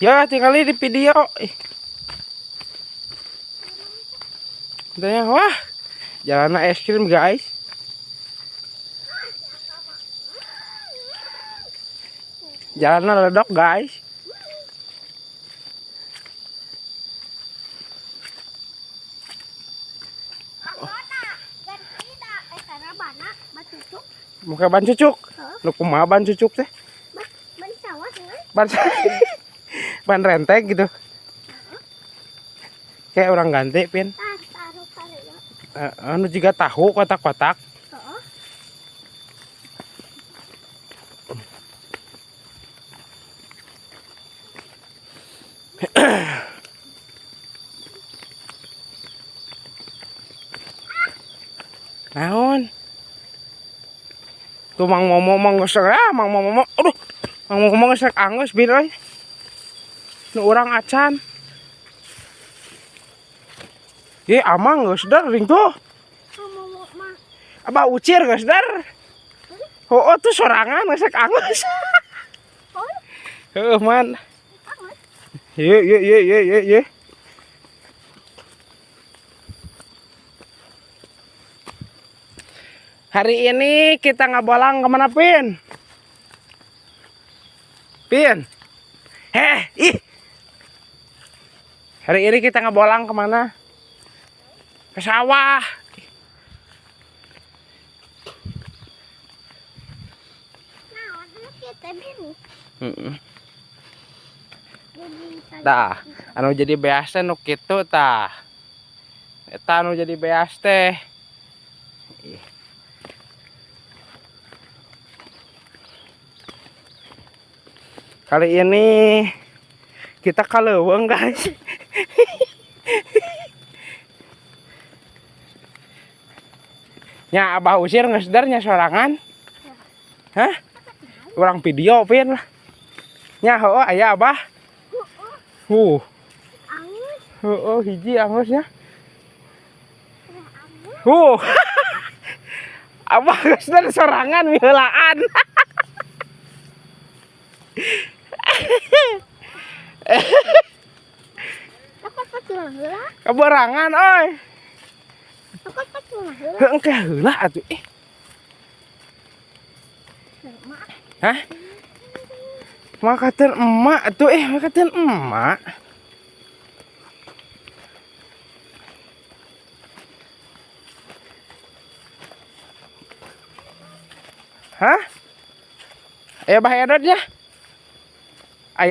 Ya, tinggal di video. Ih. Katanya, wah, jalan es krim, guys. Jalan ledok, guys. Muka ban cucuk. Nu kumaha ban cucuk teh? Ban sawah. Ban ban renteng gitu. Kayak orang ganti, Pin. Anu juga tahu kotak-kotak. Naon? Tuh Mang Momo mang geus, ah, Mang Momo. Aduh. Mang Momo geus anggeus bin euy. Nu urang acan. Ye, amang geus dar ring tuh. Abah ucir geus dar. Oh, tuh sorangan geus anggeus. Heuh, man. Ye ye ye ye ye ye. Hari ini kita ngabolang kemana, Pin? Pin? Heh, ih. Hari ini kita ngebolang kemana? Ke sawah. Heeh. Tah, anu jadi beas teh nu kitu tah. Eta anu jadi beas teh. Kali ini kita ka leuweung, guys. Nya Abah usir geus dar nya sorangan. Hah? Urang video, Pin, lah. Nya heueuh aya Abah. Heueuh hiji angusnya. Abah geus dar sorangan miheulaan. Kaborangan oi. Heuh engke heula atuh ih. Hah? Makaten emak atuh eh, makaten emak. Hah? Ayo bah edot ya.